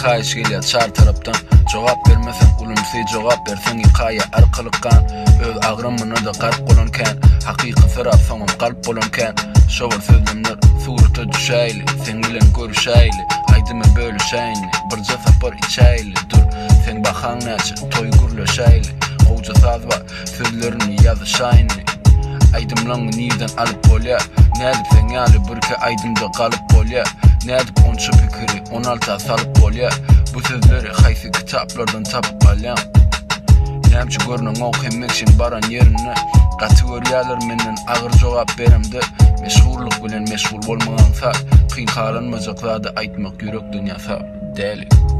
haýyş gelýär çar tarapdan Jogap bermeseň ulumsy jogap berseň ýykaýa arkaly gan Öz agramyna-da gark bolan kän Hakyky syrap soňam galp bolan kän Şo bir sözlemler surata düşäýli Seň bilen görüşäýli Aýdymy bölüşäýinli Birje sapar içäýli Dur seň bahaň näçe toý gürleşäýli Gowja saz bar Sözlerini ýazyşaýynmy? Aýdymlaňy nirden alyp bolýa? Nädip seň ýaly birki aýdymda galyp bolýa? Nädip onça pikiri on alta salyp bolýa? Bu sözleri haýsy kitaplardan tapyp alýaň? Nämçe görneňok hemme kişiň baran ýerinde Gaty görýäler menden agyr jogap beremde Meşhurlyk bilen meşgul bolmak aňsat Kyn halanmajak zady aýtmak ýürekden ýasap Däli.